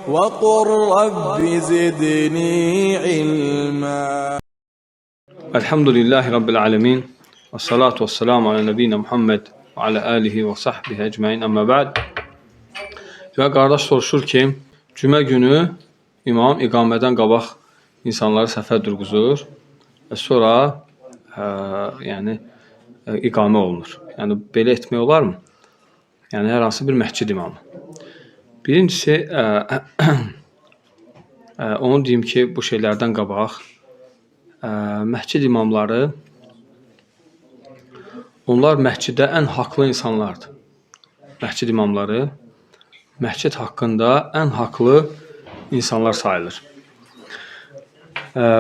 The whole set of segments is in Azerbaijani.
وقل رب زدني علما. Elhamdülillahi Rabbil alemin. Və salatu və selamu alə nəbiyyə Muhammed və alə alihi və sahbihi ecmain. Əmmə bə'd. Və qardaş soruşur ki, cümə günü imam iqamədən qabaq insanları səfə durğuzur və sonra yəni iqamə olunur. Yəni belə etmək olarmı? Yəni hər hansı bir məscid imamı. Birincisi, onu deyim ki, bu şeylərdən qabaq məscid imamları, onlar məscidə ən haqlı insanlardır. Məscid imamları məscid haqqında ən haqlı insanlar sayılır.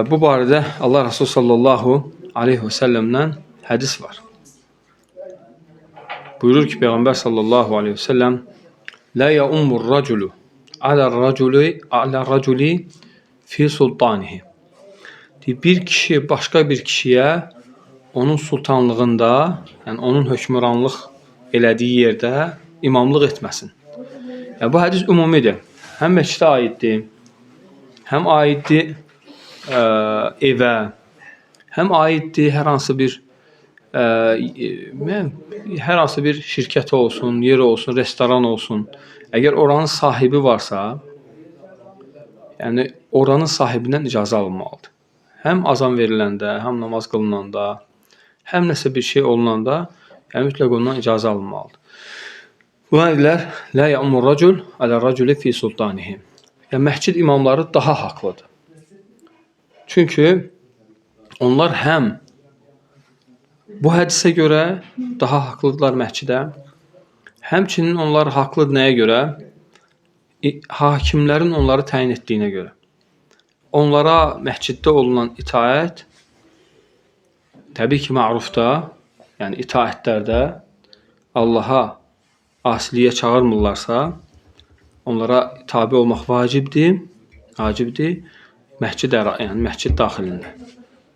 Bu barədə Allah Resulü sallallahu aleyhi və səlləmdən hədis var. Buyurur ki, Peyğəmbər sallallahu aleyhi və səlləm: "La yaummur raculu ala raculi fi sultanihi." Deyir, bir kişi başqa bir kişiyə onun sultanlığında, yəni onun hökmranlıq elədiyi yerdə imamlıq etməsin. Yəni bu hədis ümumidir. Həm məscidə aiddir, həm aiddir evə, həm aiddir hər hansı bir hər hansı bir şirkət olsun, yer olsun, restoran olsun. Əgər oranın sahibi varsa, yəni oranın sahibindən icazə alınmalıdır. Həm azan veriləndə, həm namaz qılınanda, həm nəsə bir şey olunanda, yəni mütləq ondan icazə alınmalıdır. Buna deyirlər: "Lə ya'mur racul alə raculi fi sultanihi." Yəni məscid imamları daha haqlıdır. Çünki onlar həm bu hədisə görə daha haqlıdırlar məscidə, həmçinin onlar haqlıdır nəyə görə? Hakimlərin onları təyin etdiyinə görə. Onlara məsciddə olunan itaət təbii ki, mərufda, yəni itaətlərdə Allaha asiliyə çağırmırlarsa, onlara tabe olmaq vacibdir, vacibdir məscid, yəni məscid daxilində.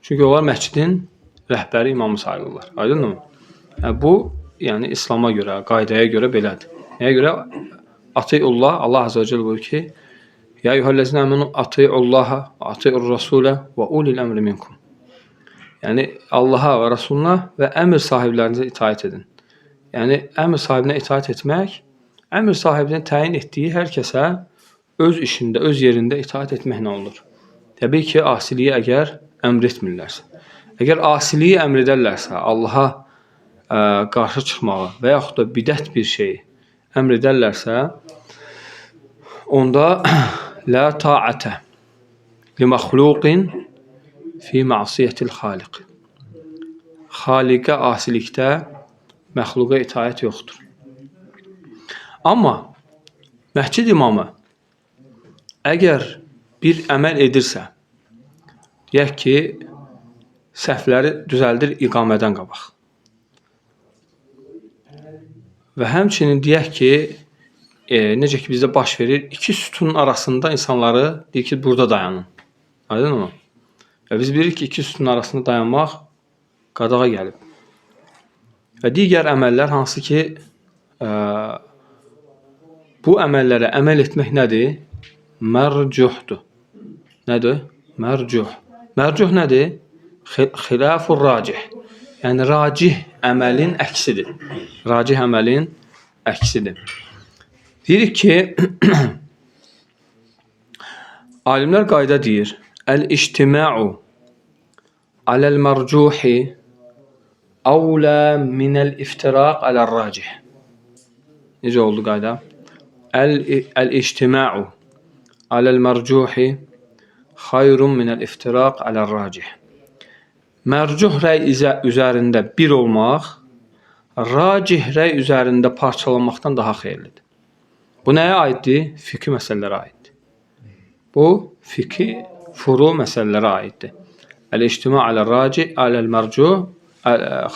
Çünki onlar məscidin rəhbəri, imamı sayılırlar. Aydınmı? Yəni, bu, yəni İslama görə, qaydaya görə belədir. Nəyə görə? Atiullah, Allah Azze və Celle buyurur ki: "Ya eyyuhellezine amenu atiullaha və atiur rasulə və ulil əmri minkum." Yəni Allaha və Rasuluna və əmr sahiblərinizə itaət edin. Yəni əmr sahibinə itaət etmək, əmr sahibinin təyin etdiyi hər kəsə öz işində, öz yerində itaət etməklə olur. Təbii ki, asiliyi əgər əmr etmirlərsə. Əgər asiliyi əmr edərlərsə, Allaha qarşı çıxmağı və yaxud da bidət bir şeyi əmr edərlərsə, onda la ta'ate li məxluqin fi ma'siyetil xaliq. Xaliqə asilikdə məxluqa itaət yoxdur. Amma məscid imamı əgər bir əməl edirsə, deyək ki, səhvləri düzəldir iqamədən qabaq. Və həmçinin deyək ki, necə ki bizdə baş verir, iki sütunun arasında insanları deyir ki, burada dayanın. Aydınmı? Və biz bilirik ki, iki sütunun arasında dayanmaq qadağa gəlib. Və digər əməllər hansı ki, bu əməllərə əməl etmək nədir? Mərcuhdur. Nədir? Mərcuh. Mərcuh nədir? Xilafur racih. Yəni racih əməlin əksidir. Racih əməlin əksidir. Deyirik ki, alimlər qayda deyir: "Əl-ictima'u aləl mərcuhi əvlə minəl-iftiraq alə'r-racih." Necə oldu qayda? Əl-ictima'u aləl mərcuhi xayrun minəl-iftiraq alə'r-racih. Mərcuh rəy üzərində bir olmaq, racih rəy üzərində parçalanmaqdan daha xeyirlidir. Bu nəyə aiddir? Fiqhi məsələlərə aiddir. Bu fiqhi furu məsələlərə aiddir. Əl-ictima alə'r-racih aləl-mərcuh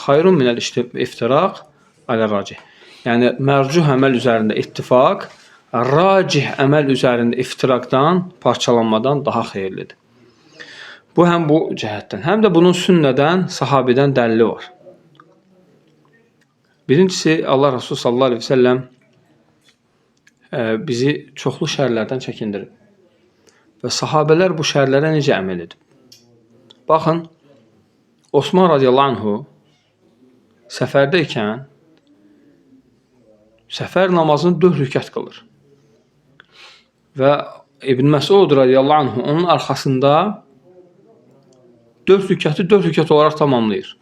xayrun minəl-iftiraq alə'r-racih. Yəni mərcuh əməl üzərində ittifaq, racih əməl üzərində iftiraqdan, parçalanmadan daha xeyirlidir. Bu həm bu cəhətdən, həm də bunun sünnədən, sahabidən dəlili var. Birincisi, Allah Resulü sallallahu aleyhi ve sellem bizi çoxlu şərlərdən çəkindirib. Və sahabələr bu şərlərə necə əməl edib? Baxın, Osman radiyallahu anhu səfərdə ikən səfər namazını 4 rükət qılır. Və İbn Məsud radiyallahu anhu onun arxasında 4 rükəti 4 rükət olaraq tamamlayır.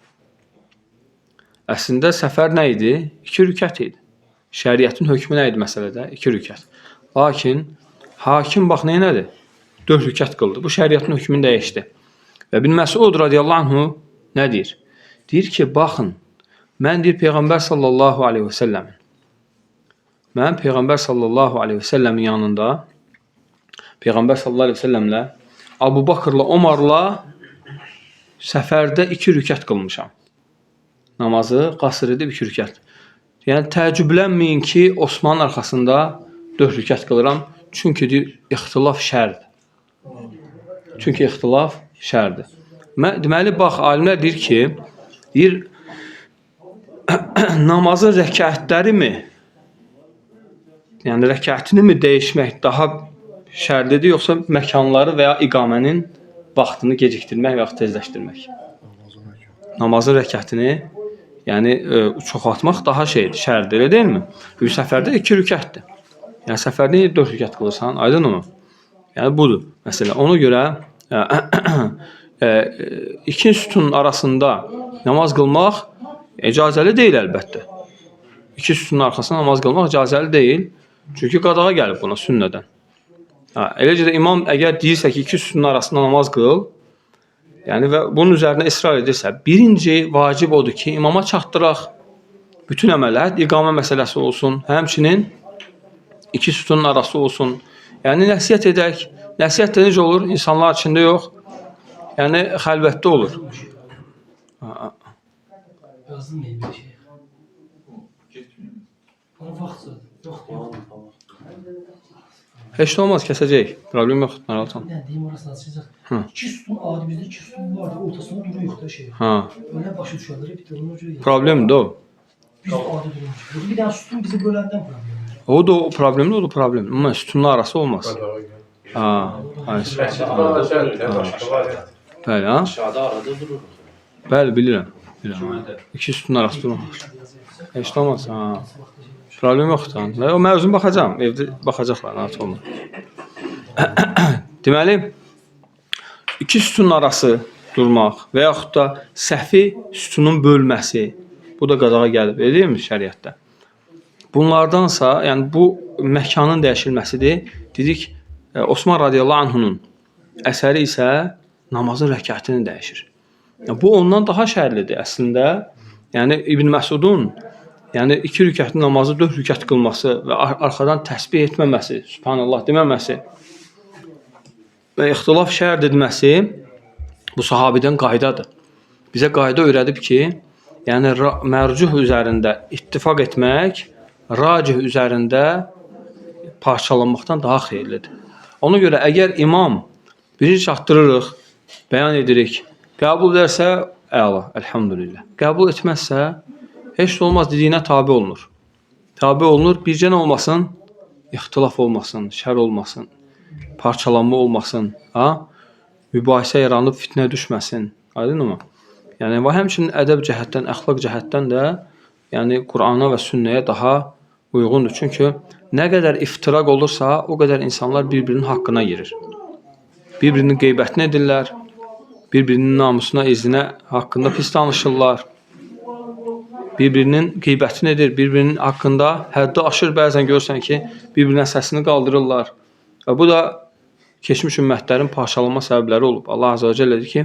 Əslində səfər nə idi? 2 rükət idi. Şəriətin hökmü nə idi məsələdə? 2 rükət. Lakin hakim bax nə elədi? 4 rükət qıldı. Bu şəriətin hökmünü dəyişdi. Və İbn Məsud radiyallahu anhu nə deyir? Deyir ki, baxın, mən deyir Peyğəmbər sallallahu aleyhi və səlləmin mən Peyğəmbər sallallahu aleyhi və səlləmin yanında Peyğəmbər sallallahu aleyhi və səlləmlə Abu Bakırla Omarla səfərdə 2 rükət qılmışam. Namazı qasr edib 2 rükət. Yəni təəccüblənməyin ki, Osmanın arxasında 4 rükət qılıram. Çünki deyir, ixtilaf şərdir. Çünki ixtilaf şərdir. Deməli bax alimlər deyir ki, deyir namazın rəkətləri mi? Yəni rəkətini mi dəyişmək daha şərlidir, yoxsa məkanları və ya iqamənin vaxtını gecikdirmək və yaxud tezləşdirmək? Namazın rəkətini, yəni çoxaltmaq daha şeydir, şərdir, elə deyilmi? Bu səfərdə 2 rükətdir. Yəni səfərdə 4 rükət qılırsan, aydınmı? Yəni budur məsələ. Ona görə iki sütunun arasında namaz qılmaq icazəli deyil əlbəttə. İki sütunun arxasında namaz qılmaq icazəli deyil. Çünki qadağa gəlib buna sünnədən. Ha, eləcə də imam əgər deyirsə ki, iki sütunun arasında namaz qıl, yəni və bunun üzərinə israr edirsə, birinci vacib odur ki, imama çatdıraq bütün əməllər, iqamə məsələsi olsun, həmçinin iki sütunun arası olsun. Yəni nəsihət edək. Nəsihət də necə olur? İnsanlar içində yox, yəni xəlvətdə olur. Yazdın mı bir şey? Bana vaxt zaten. Yox, yox. Heç nə olmaz, kəsəcəyik. Problem yoxdur, narahat olma. Yani deyim orasını açacaq. Hı. İki sütun adi bizdə iki sütun vardı. Ortasında duruyor da şey. Ha, Öyle başa düşerler hep de ona göre. problemdir o. Biz adi durmuş. Yoksa bir tane sütun bizi bölenden problem. O da o problemli, o da problemli. Amma sütunlar arası olmaz. Ha, hayır. Bəli, ha? Aşağıda arada dururuq. Bəli, bilirəm. Bilirəm. İki sütunun arası durmaz. Heç nə olmaz. Ha. Problem yoxdur. Ha. O mən özüm baxacağam. Evdə baxacaqlar, narahat olma. Deməli, iki sütunun arası durmaq və yaxud da səhvi sütunun bölməsi, bu da qadağa gəlib, elə deyilmi şəriətdə? Bunlardansa, yəni bu məkanın dəyişilməsidir. Dedik, Osman radiyallahu anhunun əsəri isə namazın rəkətini dəyişir. Yəni, bu ondan daha şərlidir əslində. Yəni İbn Məsudun, yəni 2 rükətli namazı 4 rükət qılması və arxadan təsbih etməməsi, Sübhanallah deməməsi və ixtilaf şər etməsi bu sahabidən qaydadır. Bizə qayda öyrədib ki, yəni mərcuh üzərində ittifaq etmək racih üzərində parçalanmaqdan daha xeyirlidir. Ona görə əgər imam birinci çatdırırıq, bəyan edirik, qəbul edərsə əla, əlhamdülillah. Qəbul etməzsə heç də olmaz, dediyinə tabe olunur. Tabe olunur, bircə nə olmasın? İxtilaf olmasın, şər olmasın, parçalanma olmasın, ha? Mübahisə yaranıb fitnə düşməsin. Aydınmı? Yəni və həmçinin ədəb cəhətdən, əxlaq cəhətdən də yəni Qurana və sünnəyə daha uyğundur. Çünki nə qədər iftiraq olursa, o qədər insanlar bir-birinin haqqına girir. Bir-birinin qeybətini edirlər, bir-birinin namusuna, izinə haqqında pis danışırlar. Bir-birinin qeybətini edir, bir-birinin haqqında həddi aşır. Bəzən görürsən ki, bir-birinə səsini qaldırırlar. Və bu da keçmiş ümmətlərin parçalanma səbəbləri olub. Allah Azza və Cəllə deyir ki: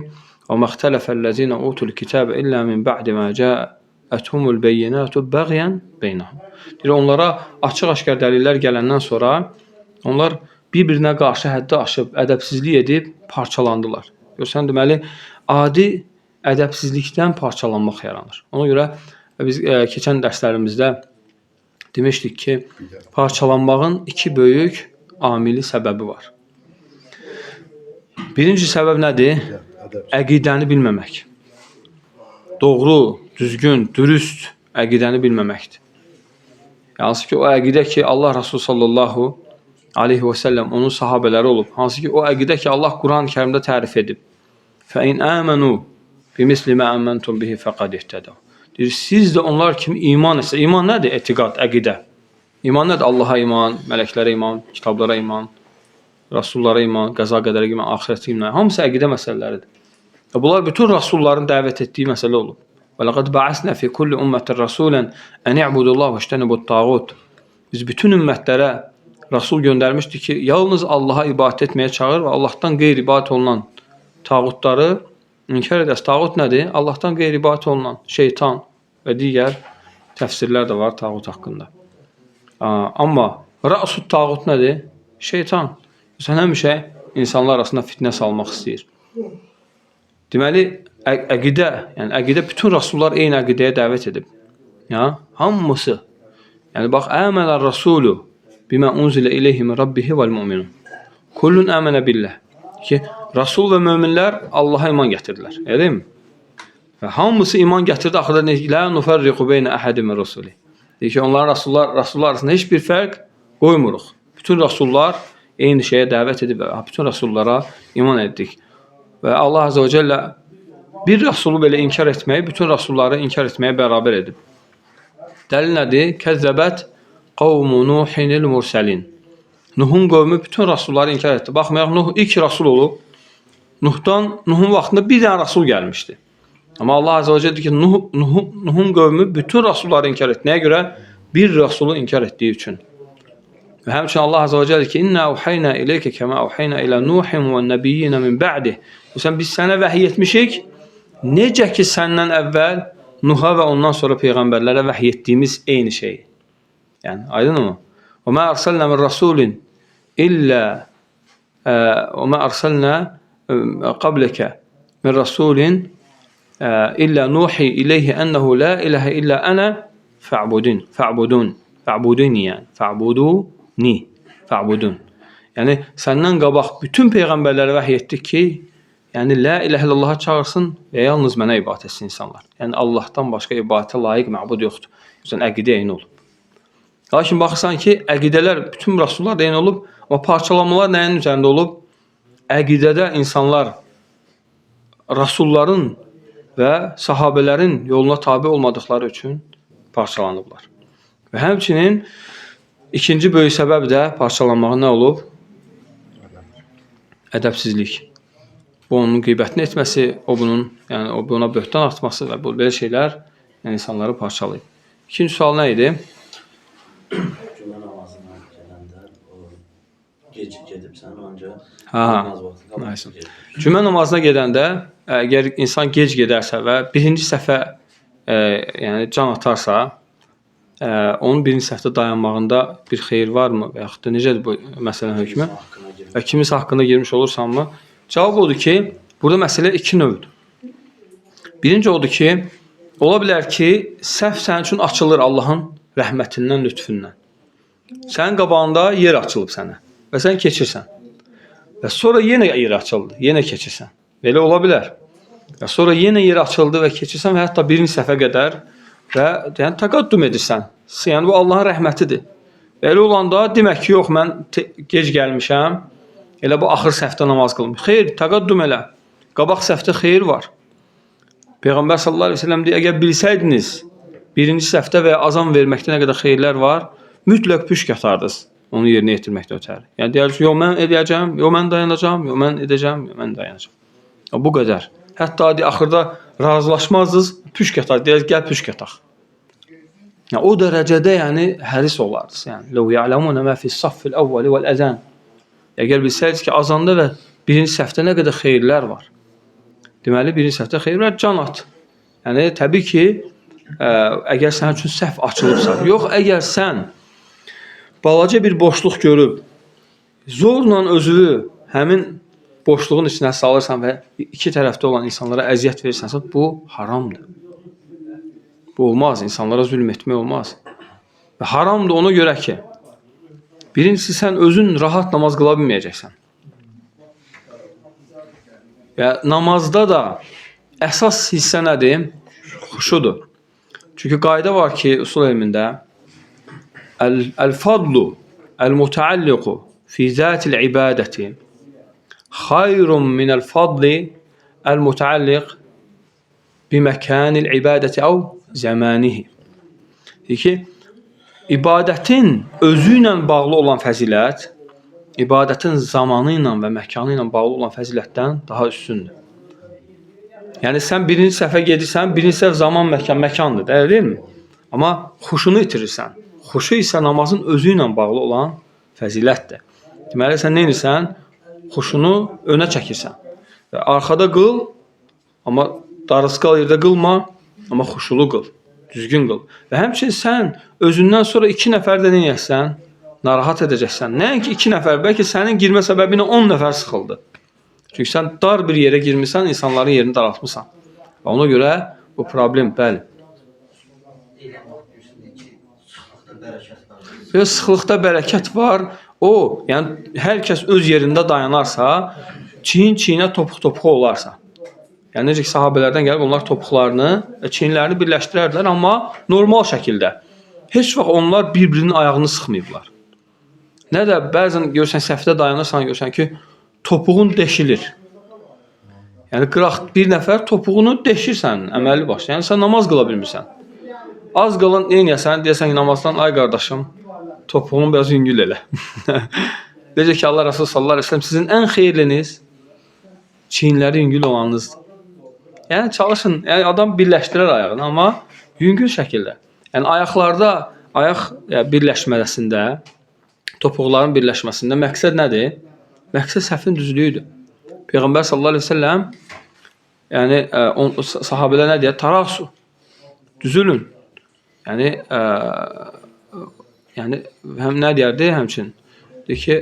"Və məxtələfəl-ləzīnə utul kitəbə illə min ba'di ma ca'atuhumul beyinatu bəğyan beynəhum." Deyir, onlara açıq-aşkar dəlillər gələndən sonra onlar bir-birinə qarşı həddi aşıb, ədəbsizlik edib parçalandılar. Görsən, deməli, adi ədəbsizlikdən parçalanmaq yaranır. Ona görə biz keçən dərslərimizdə demişdik ki, parçalanmağın iki böyük amili səbəbi var. Birinci səbəb nədir? Əqidəni bilməmək. Doğru, düzgün, dürüst əqidəni bilməməkdir. Hansı ki o əqidə ki Allah Rasulü sallallahu aleyhi və səlləm onun sahabələri olub. Hansı ki o əqidə ki Allah Quran-ı Kərimdə tərif edib. Fə in amanu bimisli ma amantum bihi faqad ihtadav. Deyir, siz də onlar kimi iman etsə. İman nədir? Etiqad, əqidə. İman nədir? Allaha iman, mələklərə iman, kitablara iman, rasullara iman, qəza qədərə iman, axirətə iman. Hamısı əqidə məsələləridir. Və bunlar bütün rasulların dəvət etdiyi məsələ olub. Və laqad ba'asna fi kulli ummetin rasulan en i'budullaha və ijtanibut tağut. Biz bütün ümmətlərə rasul göndərmişdik ki, yalnız Allaha ibadət etməyə çağır və Allahdan qeyri ibadət olunan tağutları inkar edəs. Tağut nədir? Allahdan qeyri ibadət olunan şeytan və digər təfsirlər də var tağut haqqında. Amma rəsut tağut nədir? Şeytan. Sən həmişə insanlar arasında fitnə salmaq istəyir. Deməli, əqidə, yəni əqidə bütün rasullar eyni əqidəyə dəvət edib. Ya, hamısı. Yəni bax, əmələ rasulu bimə unzilə ileyhi min rabbihi vel mu'minun. Kullun əmənə billah. Ki rasul və möminlər Allaha iman gətirdilər. Elə deyilmi? Və hamısı iman gətirdi. Axırda nə? La nufarriqu beynə əhədin min rusuli. Deyir ki, onların rasullar arasında heç bir fərq qoymuruq. Bütün rasullar eyni şeyə dəvət edib və bütün rasullara iman etdik. Və Allah Azze və Cəllə bir rasulu belə inkar etməyi, bütün rasulları inkar etməyə bərabər edib. Dəlil nədir? Kəzzəbət qavmu Nuhinil mursəlin. Nuhun qövmü bütün rasulları inkar etdi. Baxmayaraq Nuh ilk rasul olub. Nuhun vaxtında bir dənə rasul gəlmişdi. Amma Allah Azze və Cəllə deyir ki, Nuhun qövmü bütün rasulları inkar etdi. Nəyə görə? Bir rasulu inkar etdiyi üçün. Və həmçinin Allah Azze və Cəllə deyir ki, İnna auhayna ileykə kəmə auhayna ilə Nuhin və nəbiyyinə min ba'dih. Sən, biz sənə vəhiy etmişik, necə ki səndən əvvəl Nuha və ondan sonra peyğəmbərlərə vəhiy etdiyimiz eyni şey. Yəni, aydınmı? Və mə ərsalna min rasulin illə və mə ərsalna qabləkə min rasulin illə nuhi ileyhi ənəhu la iləhə illə ənə fa'budun, fa'budun, fa'buduni yəni, fa'buduni, fa'budun. Yəni, səndən qabaq bütün peyğəmbərlərə vəhiy etdik ki, yəni, la iləhə illallaha çağırsın və yalnız mənə ibadət etsin insanlar. Yəni, Allahdan başqa ibadətə layiq məbud yoxdur. Məsələn, əqidə eyni olub. Lakin baxırsan ki, əqidələr bütün rasullar da eyni olub, amma parçalanmalar nəyin üzərində olub? Əqidədə insanlar rasulların və sahabələrin yoluna tabi olmadıqları üçün parçalanıblar. Və həmçinin ikinci böyük səbəb də parçalanmağın nə olub? Ədəbsizlik. Bu onun qeybətini etməsi, o bunun, yəni o buna böhtan atması və bu belə şeylər yəni insanları parçalayıb. İkinci sual nə idi? Cümə namazına gələndə o gec gedibsən, ancaq namaz vaxtı qabaq. Cümə namazına gedəndə əgər insan gec gedərsə və birinci səhvə yəni can atarsa, onun birinci səhvdə dayanmağında bir xeyir varmı və yaxud da necədir bu məsələnin hökmü? Və kiminsə haqqına girmiş olursanmı? Cavab odur ki, burada məsələ iki növdür. Birinci odur ki, ola bilər ki, səhv sənin üçün açılır Allahın rəhmətindən, lütfündən. Sənin qabağında yer açılıb sənə və sən keçirsən. Və sonra yenə yer açıldı, yenə keçirsən. Belə ola bilər. Və sonra yenə yer açıldı və keçirsən və hətta birinci səhvə qədər və yəni təqaddüm edirsən. Yəni bu Allahın rəhmətidir. Və elə olanda demək ki, yox mən gec gəlmişəm. Elə bu axır səhvdə namaz qılım. Xeyr, təqaddüm elə. Qabaq səhvdə xeyir var. Peyğəmbər sallallahu əleyhi və səlləm deyir, əgər bilsəydiniz birinci səhvdə və ya azan verməkdə nə qədər xeyirlər var, mütləq püşk atardınız onu yerinə yetirməkdən ötəri. Yəni deyərsiniz, yox mən edəcəm, yox mən dayanacağam, yox mən edəcəm, yox mən dayanacağam. Ya, bu qədər. Hətta axırda razılaşmazdınız, püşk atar, deyərsiniz, gəl püşk ataq. Yəni, o dərəcədə yəni həris olardınız. Yəni "Ləv ya'lamuna ma fi s-saffil əvvəli vel-əzan." Əgər bilsəydiniz ki, azanda və birinci səhvdə nə qədər xeyirlər var. Deməli, birinci səhvdə xeyir var, can at. Yəni, təbii ki, əgər sənin üçün səhv açılıbsa, yox, əgər sən balaca bir boşluq görüb, zorla özünü həmin boşluğun içinə salırsan və iki tərəfdə olan insanlara əziyyət verirsənsə, bu haramdır. Bu olmaz, insanlara zülm etmək olmaz. Və haramdır ona görə ki, birincisi sən özün rahat namaz qıla bilməyəcəksən. Və namazda da əsas hissə nədir? Xuşudur. Çünki qayda var ki, usul elmində El-fadlu el-mutaalliqu fi zatil ibadeti hayrun minel fadli el-mutaalliq biməkanil ibadeti əv zəmanihi. Deyir ki, ibadətin özü ilə bağlı olan fəzilət, ibadətin zamanı ilə və məkanı ilə bağlı olan fəzilətdən daha üstündür. Yəni sən birinci səhvə gedirsən, birinci səhv zaman məkan məkandır, da, elə deyilmi? Amma xuşunu itirirsən. Xuşu isə namazın özü ilə bağlı olan fəzilətdir. Deməli sən nə edirsən? Xuşunu önə çəkirsən. Və arxada qıl, amma darısqal yerdə qılma, amma xuşulu qıl, düzgün qıl. Və həmçinin sən özündən sonra 2 nəfər də nə edəsən? Narahat edəcəksən. Nəinki 2 nəfər, bəlkə sənin girmə səbəbi ilə 10 nəfər sıxıldı. Çünki sən dar bir yerə girmisən, insanların yerini daraltmısan. Və ona görə bu problem, bəli. Və sıxlıqda bərəkət var. O, yəni hər kəs öz yerində dayanarsa, çiyin çiyinə, topuq topuğa olarsa. Yəni necə ki sahabelərdən gəlib onlar topuqlarını və çiyinlərini birləşdirərdilər, amma normal şəkildə. Heç vaxt onlar bir-birinin ayağını sıxmayıblar. Nə də bəzən görsən səhvdə dayanırsan, görsən ki, topuğun deşilir. Yəni qıraq bir nəfər topuğunu deşir sənin əməlli başlı. Yəni sən namaz qıla bilmirsən. Az qalan nə edəsən? Deyəsən ki, namazdan ay qardaşım, topuğunu biraz yüngül elə. Necə ki Allah Resulü sallallahu əleyhi və səlləm sizin ən xeyirliniz çiyinləri yüngül olanınızdır. Yəni çalışın, yəni adam birləşdirər ayağını, amma yüngül şəkildə. Yəni ayaqlarda, ayaq yəni, birləşməsində, topuqların birləşməsində məqsəd nədir? Məqsəd səhvin düzlüyüdür. Peyğəmbər sallallahu əleyhi və səlləm yəni sahabelər nə deyər? Tarasu. Düzülün. Yəni yəni həm nə deyərdi həmçinin? Deyir ki,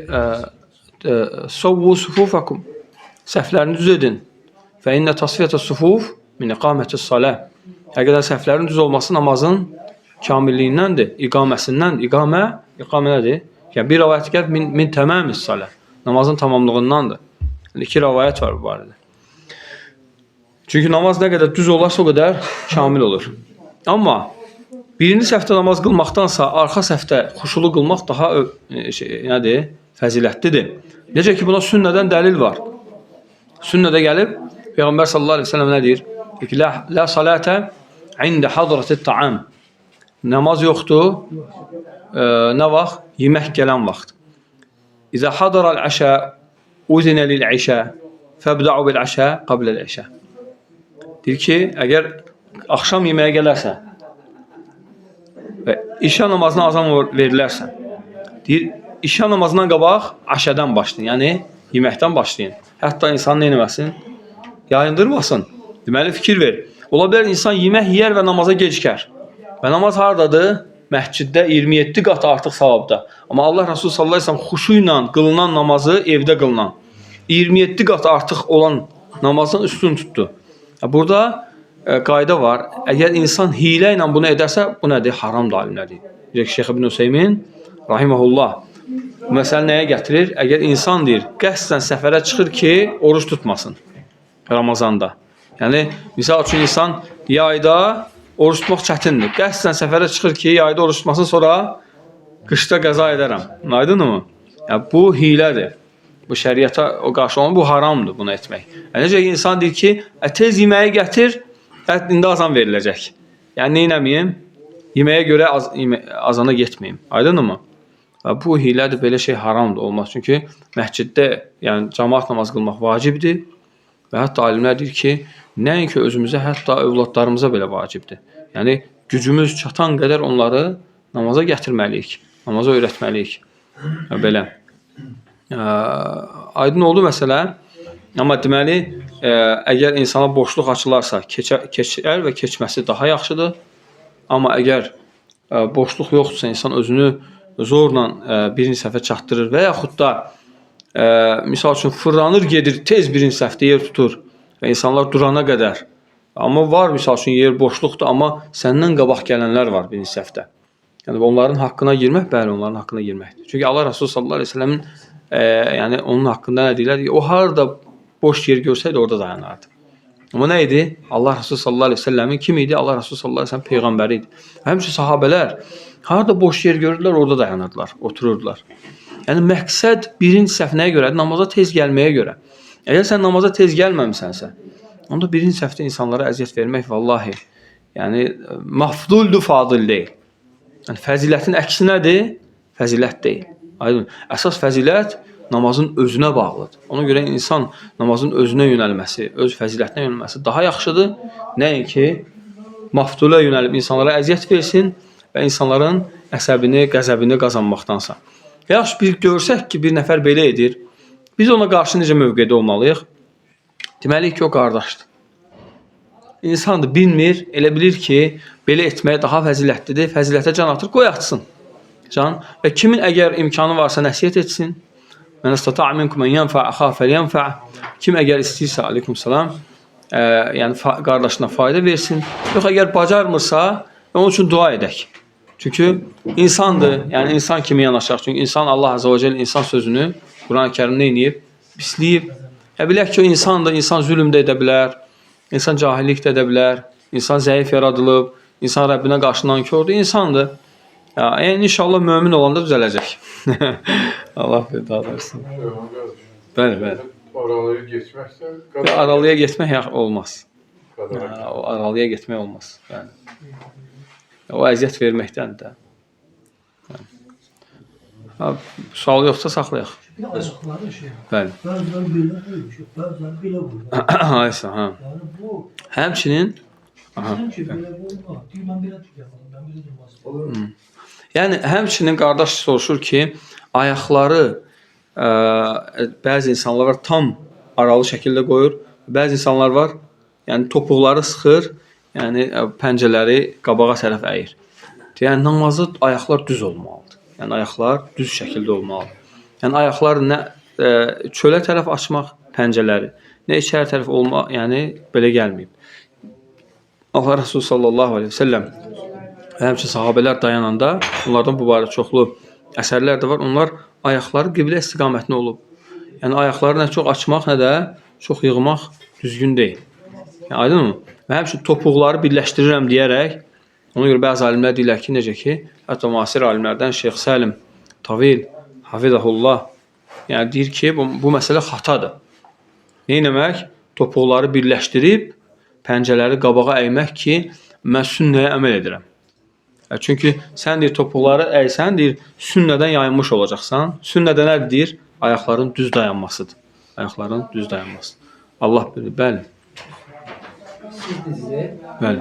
savvu sufufakum. Səhvlərini düz edin. Fə innə tasfiyətə sufuf min iqamətis salah. Həqiqətən səhvlərin düz olması namazın kamilliyindəndir, iqaməsindəndir. İqamə, iqamə nədir? Yəni bir rəvayət gəlib min təmamis salah. Namazın tamamlığındandır. Yəni iki rəvayət var bu barədə. Çünki namaz nə qədər düz olarsa o qədər kamil olur. Amma birinci səhvdə namaz qılmaqdansa arxa səhvdə xuşulu qılmaq daha nədir? Fəzilətlidir. Necə ki buna sünnədən dəlil var. Sünnədə gəlib Peyğəmbər sallallahu əleyhi və səlləm nə deyir? Deyir ki, la salata ində hadratit ta'am. Namaz yoxdur. Nə vaxt? Yemək gələn vaxt. İza hadaral əşa uzinə lil-işa fəbda'u bil-əşa qabla-l-işa. Deyir ki, əgər axşam yeməyə gələrsə və işa namazına azan verilərsə, deyir, işa namazından qabaq əşədən başlayın, yəni yeməkdən başlayın. Hətta insan nə etməsin? Yayındırmasın. Deməli, fikir ver. Ola bilər insan yemək yeyər və namaza gecikər. Və namaz hardadır? Məsciddə 27 qat artıq savabda. Amma Allah Resulü sallallahu əleyhi və səlləm xuşu ilə qılınan namazı evdə qılınan 27 qat artıq olan namazdan üstün tutdu. Burada qayda var. Əgər insan hiylə ilə bunu edərsə, bu nədir? Haramdır alimlər deyir. Deyir ki, Şeyx İbn Hüseymin rahimehullah bu məsələ nəyə gətirir? Əgər insan deyir, qəsdən səfərə çıxır ki, oruc tutmasın Ramazanda. Yəni misal üçün insan yayda oruc tutmaq çətindir. Qəsdən səfərə çıxır ki, yayda oruc tutmasın, sonra qışda qəza edərəm. Aydınmı? Yəni bu hilədir. Bu şəriata o qarşı olan bu haramdır bunu etmək. Yəni necə ki insan deyir ki, tez yeməyi gətir, indi azan veriləcək. Yəni nə etməyim? Yeməyə görə azana getməyim. Aydınmı? Bu hilədir, belə şey haramdır, olmaz. Çünki məsciddə, yəni camaat namaz qılmaq vacibdir. Və hətta alimlər deyir ki, nəinki özümüzə, hətta övladlarımıza belə vacibdir. Yəni gücümüz çatan qədər onları namaza gətirməliyik, namaza öyrətməliyik. Belə. Aydın oldu məsələ. Amma deməli, əgər insana boşluq açılarsa, keçər və keçməsi daha yaxşıdır. Amma əgər boşluq yoxdursa, insan özünü zorla birinci səhvə çatdırır və yaxud da misal üçün fırlanır gedir, tez birinci səhvdə yer tutur və insanlar durana qədər. Amma var misal üçün yer boşluqdur, amma səndən qabaq gələnlər var birinci səhvdə. Yəni onların haqqına girmək, bəli, onların haqqına girməkdir. Çünki Allah Resulü sallallahu əleyhi və səlləmin yəni onun haqqında nə deyirlər? O harda boş yer görsəydi orada dayanardı. Amma nə idi? Allah Resulü sallallahu əleyhi və səlləmin kim idi? Allah Resulü sallallahu əleyhi və səlləm peyğəmbəri idi. Həmçinin sahabelər harada boş yer görürdülər, orada dayanırdılar, otururdular. Yəni məqsəd birinci səhv nəyə görədir? Namaza tez gəlməyə görə. Əgər sən namaza tez gəlməmisənsə, onda birinci səhvdə insanlara əziyyət vermək vallahi, yəni mafduldur, fadil deyil. Yəni fəzilətin əksi nədir? Fəzilət deyil. Aydın. Əsas fəzilət namazın özünə bağlıdır. Ona görə insan namazın özünə yönəlməsi, öz fəzilətinə yönəlməsi daha yaxşıdır, nəinki mafdulə yönəlib insanlara əziyyət versin və insanların əsəbini, qəzəbini qazanmaqdansa. Yaxşı, bir görsək ki, bir nəfər belə edir, biz ona qarşı necə mövqedə olmalıyıq? Deməli ki, o qardaşdır. İnsandır, bilmir, elə bilir ki, belə etmək daha fəzilətlidir, fəzilətə can atır, qoy atsın. Can və kimin əgər imkanı varsa nəsihət etsin. Men istata'a minkum en yenfa axahu felyenfa. Kim əgər istəyirsə, aleykümselam, yəni qardaşına fayda versin. Yox, əgər bacarmırsa, onun üçün dua edək. Çünki insandır, yəni insan kimi yanaşaq. Çünki insan Allah Azza və Cəlle insan sözünü Quran-ı Kərimdə nə edib? Pisləyib. Ya bilək ki, o insandır, insan zülm də edə bilər, insan cahillik də edə bilər, insan zəif yaradılıb, insan Rəbbinə qarşı nankördür, insandır. Ya, yəni inşallah mömin olanda düzələcək. Allah bir daha versin. Bəli, bəli. Aralığı geçmək də Və aralıya getmək olmaz. qadağan. Ha, o aralıya getmək olmaz. Yəni. O əziyyət verməkdən də. Yəni. Ha, sual yoxsa saxlayaq. Bir de ayakları şey. Bəli. Bəziləri belə qoymuş, bəziləri belə qoymuş. Aysa, ha. Yəni bu Həmçinin Sən ki belə qoyma. Deyir mən belə tuturam, mən belə durmaz. Yəni həmçinin qardaş soruşur ki, ayaqları bəzi insanlar var tam aralı şəkildə qoyur, bəzi insanlar var, yəni topuqları sıxır, yəni pəncələri qabağa tərəf əyir. Yəni namazda ayaqlar düz olmalıdır. Yəni ayaqlar düz şəkildə olmalıdır. Yəni ayaqları nə çölə tərəf açmaq pəncələri, nə içəri tərəf olma, yəni belə gəlməyib. Allah Resulü sallallahu əleyhi və səlləm və həmçinin sahabelər dayananda onlardan bu barədə çoxlu əsərlər də var. Onlar ayaqları qiblə istiqamətində olub. Yəni ayaqları nə çox açmaq, nə də çox yığmaq düzgün deyil. Yəni aydınmı? Və həmçinin topuqları birləşdirirəm deyərək ona görə bəzi alimlər deyirlər ki, necə ki, hətta müasir alimlərdən Şeyx Səlim Tavil hafizəhullah, yəni deyir ki, bu məsələ xatadır. Nə etmək? Topuqları birləşdirib pəncələri qabağa əymək ki, mən sünnəyə əməl edirəm. Çünki sən deyir topuqları əysən, deyir sünnədən yayınmış olacaqsan. Sünnədə nədir deyir? Ayaqların düz dayanmasıdır. Ayaqların düz dayanması. Allah bilir. Bəli. Siz dediniz, Bəli.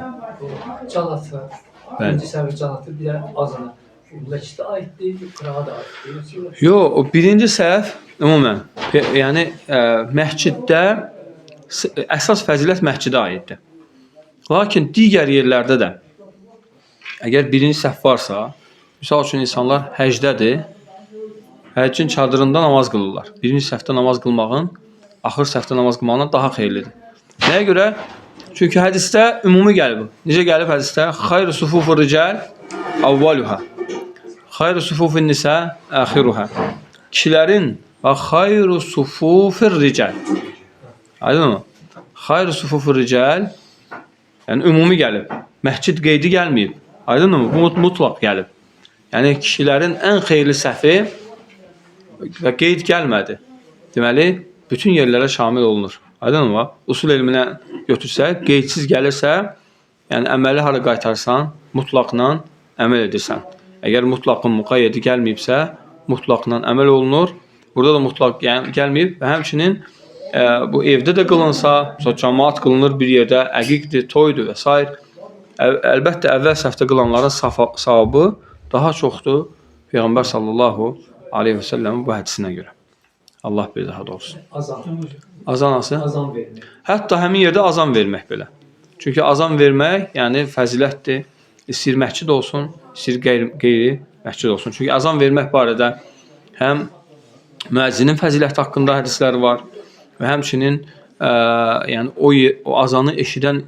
o can atı, Bəli. birinci səhvi can atı, bir də azana. Bu məscidə aid deyil, qırağa da aid deyil. Yo, o birinci səhv ümumən, yəni məsciddə əsas fəzilət məscidə aiddir. Lakin digər yerlərdə də əgər birinci səhv varsa, misal üçün insanlar həcdədir, həccin çadırında namaz qılırlar. Birinci səhvdə namaz qılmağın axır səhvdə namaz qılmağından daha xeyirlidir. Nəyə görə? Çünki hədisdə ümumi gəlib. Necə gəlib hədisdə? Xayru sufufur rical avvaluha. Xayru sufufun nisa axiruha. Kişilərin bax xayru sufufir rical. Aydınmı? Xayru sufufur rical yəni ümumi gəlib. Məscid qeydi gəlməyib. Aydınmı? Bu mutlaq gəlib. Yəni kişilərin ən xeyirli səhvi və qeyd gəlmədi. Deməli, bütün yerlərə şamil olunur. Aydınmı? Usul elminə götürsək, qeydsiz gəlirsə, yəni əməli hara qaytarsan, mutlaqla əməl edirsən. Əgər mutlaqın müqayyədi gəlməyibsə, mutlaqla əməl olunur. Burada da mutlaq gəlməyib və həmçinin bu evdə də qılınsa, məsəl cəmaat qılınır bir yerdə, əqiqdir, toydur və s. Əlbəttə əvvəl səhvdə qılanların savabı daha çoxdur Peyğəmbər sallallahu aleyhi və səlləmin bu hədisinə görə. Allah bir daha doğrusu. Azan. Azan hansı? Azan vermək. Hətta həmin yerdə azan vermək belə. Çünki azan vermək, yəni fəzilətdir. İstəyir məscid olsun, istəyir qeyri məscid olsun. Çünki azan vermək barədə həm müəzzinin fəziləti haqqında hədislər var və həmçinin yəni o azanı eşidən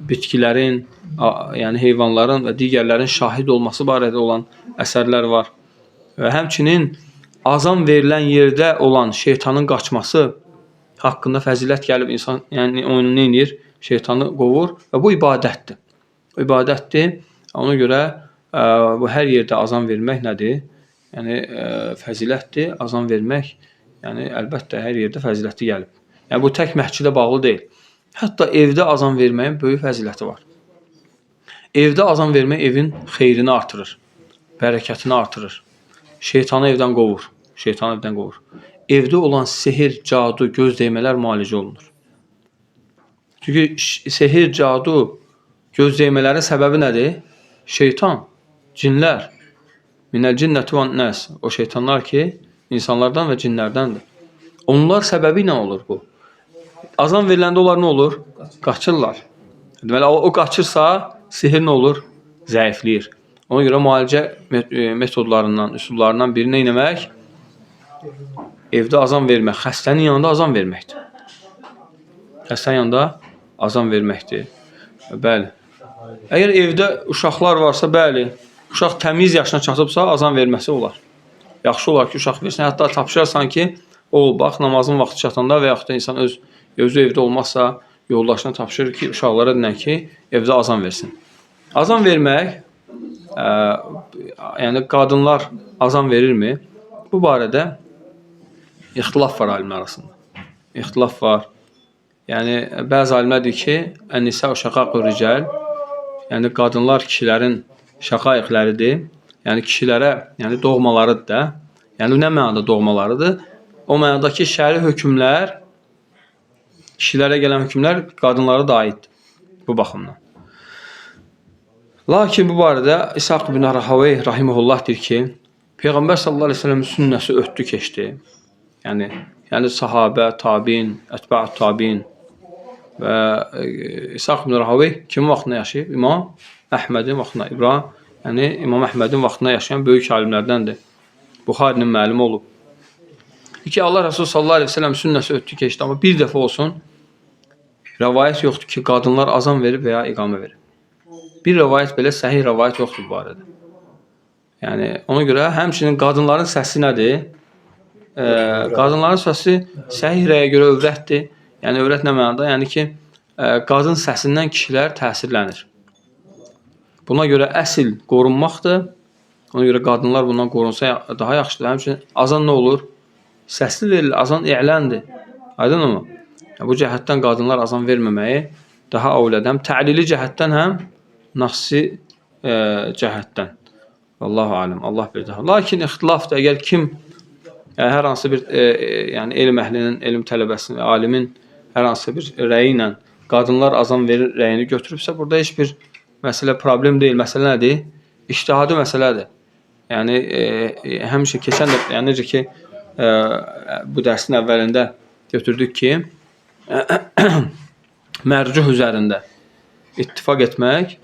bitkilərin, yəni heyvanların və digərlərin şahid olması barədə olan əsərlər var. Və həmçinin azan verilən yerdə olan şeytanın qaçması haqqında fəzilət gəlib, insan yəni onu nə edir? Şeytanı qovur və bu ibadətdir. İbadətdir. Ona görə bu hər yerdə azan vermək nədir? Yəni fəzilətdir. Azan vermək, yəni əlbəttə hər yerdə fəziləti gəlib. Yəni bu tək məscidə bağlı deyil. Hətta evdə azan verməyin böyük fəziləti var. Evdə azan vermək evin xeyrini artırır, bərəkətini artırır. Şeytanı evdən qovur. Şeytanı evdən qovur. Evdə olan sehir, cadu, göz dəymələr müalicə olunur. Çünki sehir, cadu, göz dəymələrin səbəbi nədir? Şeytan, cinlər. Minəl cinnəti və nəs. O şeytanlar ki, insanlardan və cinlərdəndir. Onlar səbəbi ilə olur bu. Azan veriləndə onlar nə olur? Qaçırlar. Deməli, o qaçırsa, sehir nə olur? Zəifləyir. Ona görə müalicə metodlarından, üsullarından biri nə etmək? Evdə azan vermək, xəstənin yanında azan verməkdir. Xəstənin yanında azan verməkdir. Bəli. Əgər evdə uşaqlar varsa, bəli, uşaq təmiz yaşına çatıbsa, azan verməsi olar. Yaxşı olar ki, uşaq versin. Hətta tapşırarsan ki, oğul bax, namazın vaxtı çatanda və yaxud da insan özü evdə olmazsa, yoldaşına tapşırır ki, uşaqlara denən ki, evdə azan versin. Azan vermək, yəni qadınlar azan verirmi? Bu barədə ixtilaf var alimlər arasında. İxtilaf var. Yəni bəzi alimlər deyir ki, ən-nisa'u şəqaqur rical, yəni qadınlar kişilərin şəqaiqləridir. Yəni kişilərə, yəni doğmalarıdır da. Yəni nə mənada doğmalarıdır? O mənada ki, şəri hökmlər, kişilərə gələn hökmlər qadınlara da aiddir bu baxımdan. Lakin bu barədə İshaq ibn Rahavey rahimehullah deyir ki, Peyğəmbər sallallahu əleyhi və səlləm sünnəsi ötdü, keçdi. Yəni sahabə, tabiin, ətba'ut tabiin və İshaq ibn Rahavey kimin vaxtında yaşayıb? İmam Əhmədin vaxtında, İbrahim, yəni İmam Əhmədin vaxtında yaşayan böyük alimlərdəndir. Buxarinin məlumi olub. İki, Allah Resulü sallallahu əleyhi və səlləm sünnəsi ötdü, keçdi, amma bir dəfə olsun rəvayət yoxdur ki, qadınlar azan verib və ya iqamə verib. Bir rəvayət belə səhih rəvayət yoxdur bu barədə. Yəni ona görə həmçinin qadınların səsi nədir? Qadınların səsi səhih rəyə görə övrətdir. Yəni övrət nə mənada? Yəni ki, qadın səsindən kişilər təsirlənir. Buna görə əsl qorunmaqdır. Ona görə qadınlar bundan qorunsa daha yaxşıdır. Həmçinin azan nə olur? Səsli verilir, azan e'ləndir. Aydınmı? Yəni, bu cəhətdən qadınlar azan verməməyi daha övlədir. Həm təlili cəhətdən, həm nassi cəhətdən. Allahu aləm, Allah bilir daha. Lakin ixtilafdır. Əgər kim yəni, hər hansı bir yəni elm əhlinin, elm tələbəsinin, alimin hər hansı bir rəyi ilə qadınlar azan verir rəyini götürübsə, burada heç bir məsələ problem deyil. Məsələ nədir? İctihadi məsələdir. Yəni həmişə keçən də, yəni necə ki bu dərsin əvvəlində götürdük ki, mərcuh üzərində ittifaq etmək,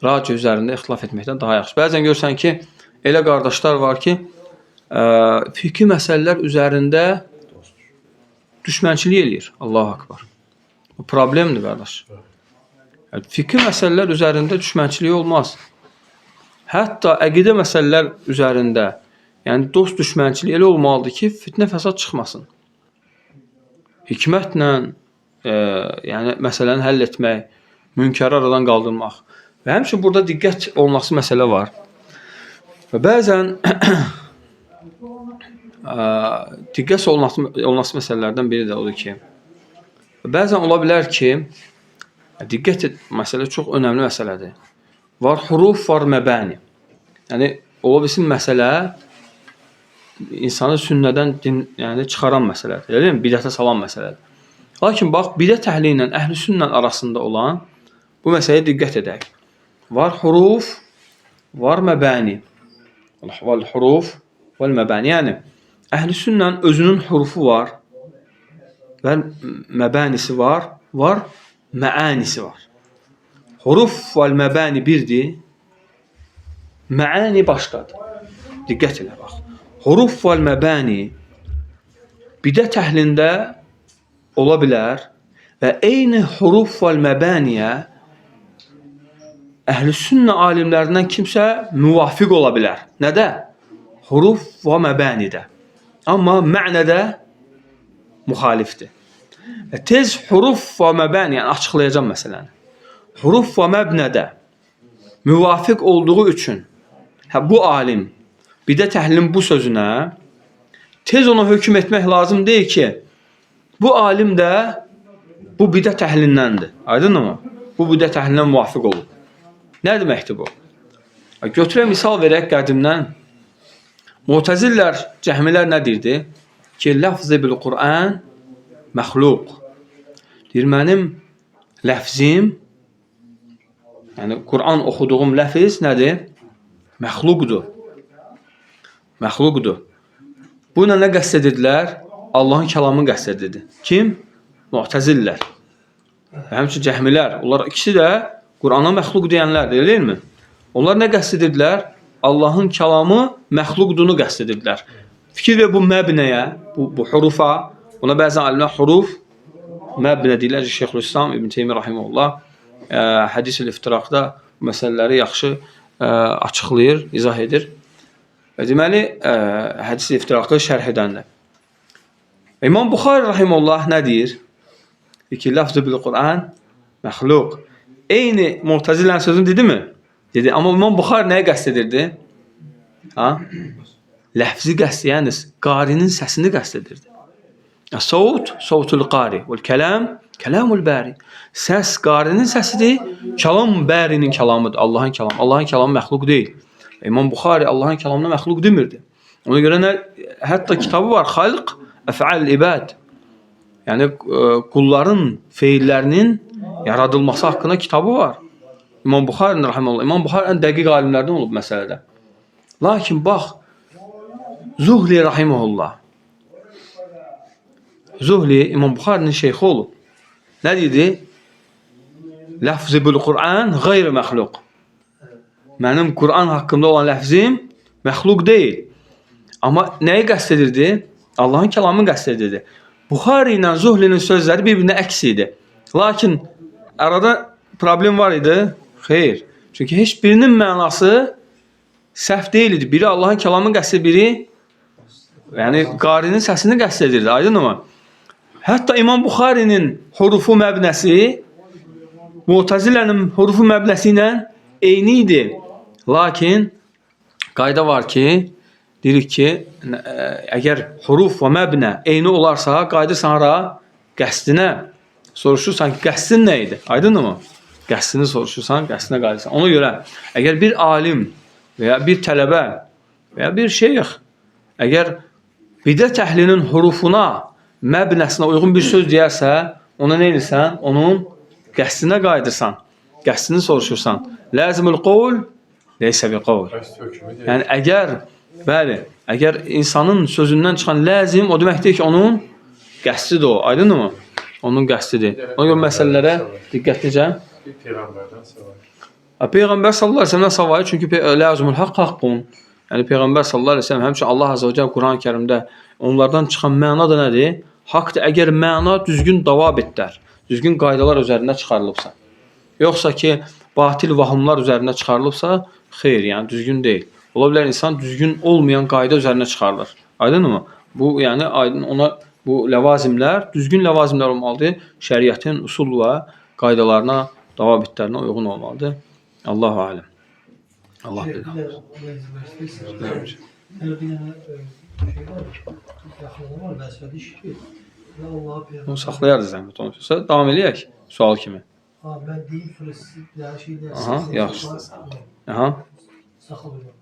racih üzərində ixtilaf etməkdən daha yaxşı. Bəzən görürsən ki, elə qardaşlar var ki, fiqhi məsələlər üzərində düşmənçilik eləyir. Allahu akbar. Bu problemdir qardaş. Yəni, fiqhi məsələlər üzərində düşmənçilik olmaz. Hətta əqidə məsələlər üzərində, yəni dost düşmənçiliyi elə olmalıdır ki, fitnə fəsad çıxmasın. Hikmətlə yəni məsələni həll etmək, münkəri aradan qaldırmaq. Və həmçinin burada diqqət olunası məsələ var. Və bəzən diqqət olunası məsələlərdən biri də odur ki, bəzən ola bilər ki, diqqət et, məsələ çox önəmli məsələdir. Var huruf, var məbəni. Yəni ola bilsin məsələ insanı sünnədən din, yəni çıxaran məsələdir. Elə deyilmi? Bidətə salan məsələdir. Lakin bax, bidət əhli ilə əhl-i sünnə arasında olan bu məsələyə diqqət edək. Var huruf, var məbəni. Var huruf, var məbəni. Yəni əhl-i sünnənin özünün hurufu var və məbənisi var, var məanisi var. Huruf və məbəni birdir, məani başqadır. Diqqət elə bax. Huruf və məbəni bidət əhlində ola bilər və eyni huruf və məbəniyə əhl-i sünnə alimlərindən kimsə müvafiq ola bilər. Nədə? Huruf və məbənidə. Amma mənədə müxalifdir. Və tez huruf və məbəni, yəni açıqlayacağam məsələni. Huruf və məbnədə müvafiq olduğu üçün hə, bu alim bidət əhlinin bu sözünə tez ona hökm etmək lazım deyil ki, bu alim də bu bidət əhlindəndir. Aydınmı? Bu bidət əhlindən müvafiq olub. Nə deməkdir bu? Götürək misal verək qədimdən. Mu'təzillər, cəhmilər nə deyirdi? Ki, ləfz-i bil Qur'an məxluq. Deyir, mənim ləfzim, yəni Quran oxuduğum ləfiz nədir? Məxluqdur. Məxluqdur. Bununla nə qəsd edirdilər? Allahın kəlamını qəsd edirdi. Kim? Mu'təzillər. Və həmçinin cəhmilər. Onlar ikisi də Qurana məxluq deyənlərdir, elə deyilmi? Onlar nə qəsd edirdilər? Allahın kəlamı məxluqdunu qəsd edirdilər. Fikir ver bu məbnəyə, bu hurufa, buna bəzən alimlər huruf məbnə deyirlər. Şeyxülislam İbn Teymiyyə rahimehullah hədis-ül iftiraqda bu məsələləri yaxşı açıqlayır, izah edir. Və deməli, hədis-i iftiraqı şərh edəndə. İmam Buxari rahimehullah nə deyir? Deyir ki, ləfz-ü bil Qur'an məxluq. Eyni Mu'təzilənin sözünü dedi mi? Dedi. Amma İmam Buxari nəyi qəsd edirdi? Ha? Ləfzi qəsd, yəni qarinin səsini qəsd edirdi. Savut, savtul qari. Vel kəlam, kəlamul bəri. Səs qarinin səsidir, kəlam bərinin kəlamıdır, Allahın kəlamı. Allahın kəlamı məxluq deyil. İmam Buxari Allahın kəlamına məxluq demirdi. Ona görə nə, hətta kitabı var, Xalq əf'al ibad. Yəni qulların feillərinin yaradılması haqqında kitabı var. İmam Buxarinin rahimehullah. İmam Buxari ən dəqiq alimlərdən olub məsələdə. Lakin bax Zuhli rahimehullah. Zuhli İmam Buxarinin şeyxi olub. Nə dedi? Ləfz-i bil Qur'an qeyri məxluq. Mənim Qur'an haqqında olan ləfzim məxluq deyil. Amma nəyi qəsd edirdi? Allahın kəlamını qəsd edirdi. Buxari ilə Zuhlinin sözləri bir-birinə əks idi. Lakin arada problem var idi? Xeyr. Çünki heç birinin mənası səhv deyil idi. Biri Allahın kəlamını qəsd edir, biri yəni qarinin səsini qəsd edirdi. Aydınmı? Hətta İmam Buxarinin hurufu məbnəsi Mu'tazilənin hurufu məbnəsi ilə eyni idi. Lakin qayda var ki, deyirik ki, əgər huruf və məbnə eyni olarsa, qayıdırsan hara? Qəsdinə. Soruşursan ki, qəsdin nə idi? Aydınmı? Qəsdini soruşursan, qəsdinə qayıdırsan. Ona görə əgər bir alim və ya bir tələbə və ya bir şeyx əgər bidət əhlinin hurufuna, məbnəsinə uyğun bir söz deyərsə, ona nə edirsən? Onun qəsdinə qayıdırsan. Qəsdini soruşursan. Lazımul qovl leysə bi qovl. Yəni əgər bəli, əgər insanın sözündən çıxan ləzim o deməkdir ki, onun qəsdidir o. Aydınmı? Onun qəsdidir. Ona görə məsələlərə diqqətlicə. Peyğəmbərdən savayı. Peyğəmbər sallallahu əleyhi və səlləmdən savayı çünki lazımul haqq haqqun. Yəni Peyğəmbər sallallahu əleyhi və səlləm həmçinin Allah azza və cəllə Quran-Kərimdə onlardan çıxan məna da nədir? Haqdır. Əgər məna düzgün davabitlər, düzgün qaydalar üzərində çıxarılıbsa. Yoxsa ki, batil vahımlar üzərində çıxarılıbsa, xeyr, yəni düzgün deyil. Ola bilər insan düzgün olmayan qayda üzərinə çıxarılır. Aydınmı? Bu, yəni aydın ona bu ləvazimlər düzgün ləvazimlər olmalıdır. Şəriətin usul və qaydalarına, davabitlərinə uyğun olmalıdır. Allahu aləm. Allah bilir. Bir dənə şey var, yaxınlığı var, vəzifəli iş ki, Onu saxlayarız zəhmət olmasa. Davam eləyək sual kimi. Ha, mən deyim sonra siz bir dənə şey Aha, yaxşı. Aha. Saxla buyurun.